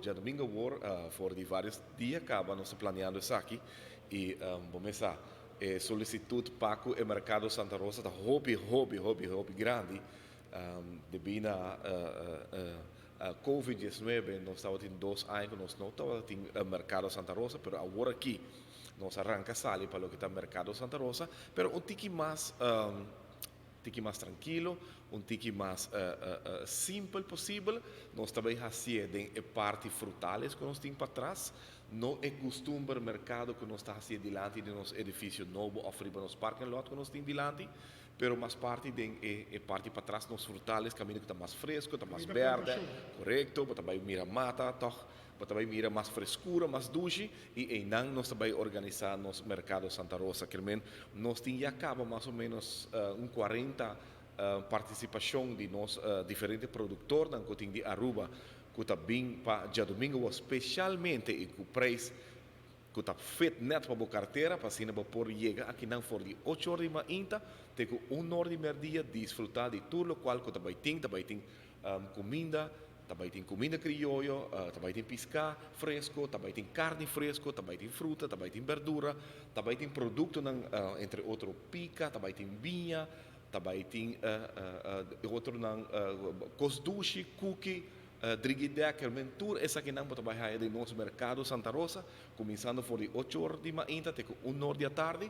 Diadomingo awor, for di varios dia caba nos planeando esaki y bo sa, solicitud pa e Mercado Santa Rosa ta hopi, hopi, hopi, hopi grandi. Debi na COVID-19, nos tabatin 2 aña cu nos no tabatin Mercado Santa Rosa, pero awor aki nos a ranca sali pa loke ta Mercado Santa Rosa, pero un tiki mas trankil, un tiki mas simpel posibel. Nos tambe ta haci e parti frutales cu nos tin patras. No e custumber mercado cu nos ta haciendo dilanti di nos edificio nobo of riba nos parking lot cu nos tin dilanti, pero mas parti di e parti patras, nos frutales, caminda cu ta mas fresco, ta mas berde, corecto, bo tambe mira mata, toch, bo tambe mira mas frescura, mas dushi, y einan nos tambe organisa nos Mercado Santa Rosa, kiermen nos tin ya caba mas o menos un 40 participacion di nos diferente productornan cu tin di Aruba, cu ta bin pa diadomingo specialmente y cu prijs cu ta fit net pa bo cartera, pa asina bo por yega akinan for di 8 or di mainta te cu 1 or di merdia, disfruta di tur loke cu tambe tin. Tambe tin cuminda, tambe tin cuminda crioyo, tambe tin pisca fresco, tambe tin carni fresco, tambe tin fruta, tambe tin berdura, tambe tin producto, entre otro pica, tambe tin biña, tambe tin otro nan, cos dushi, cookie, drigidekker, men tur esakinan bo ta bay haya den nos Mercado Santa Rosa, cuminsando for di 8 or di mainta te 1 or di atardi.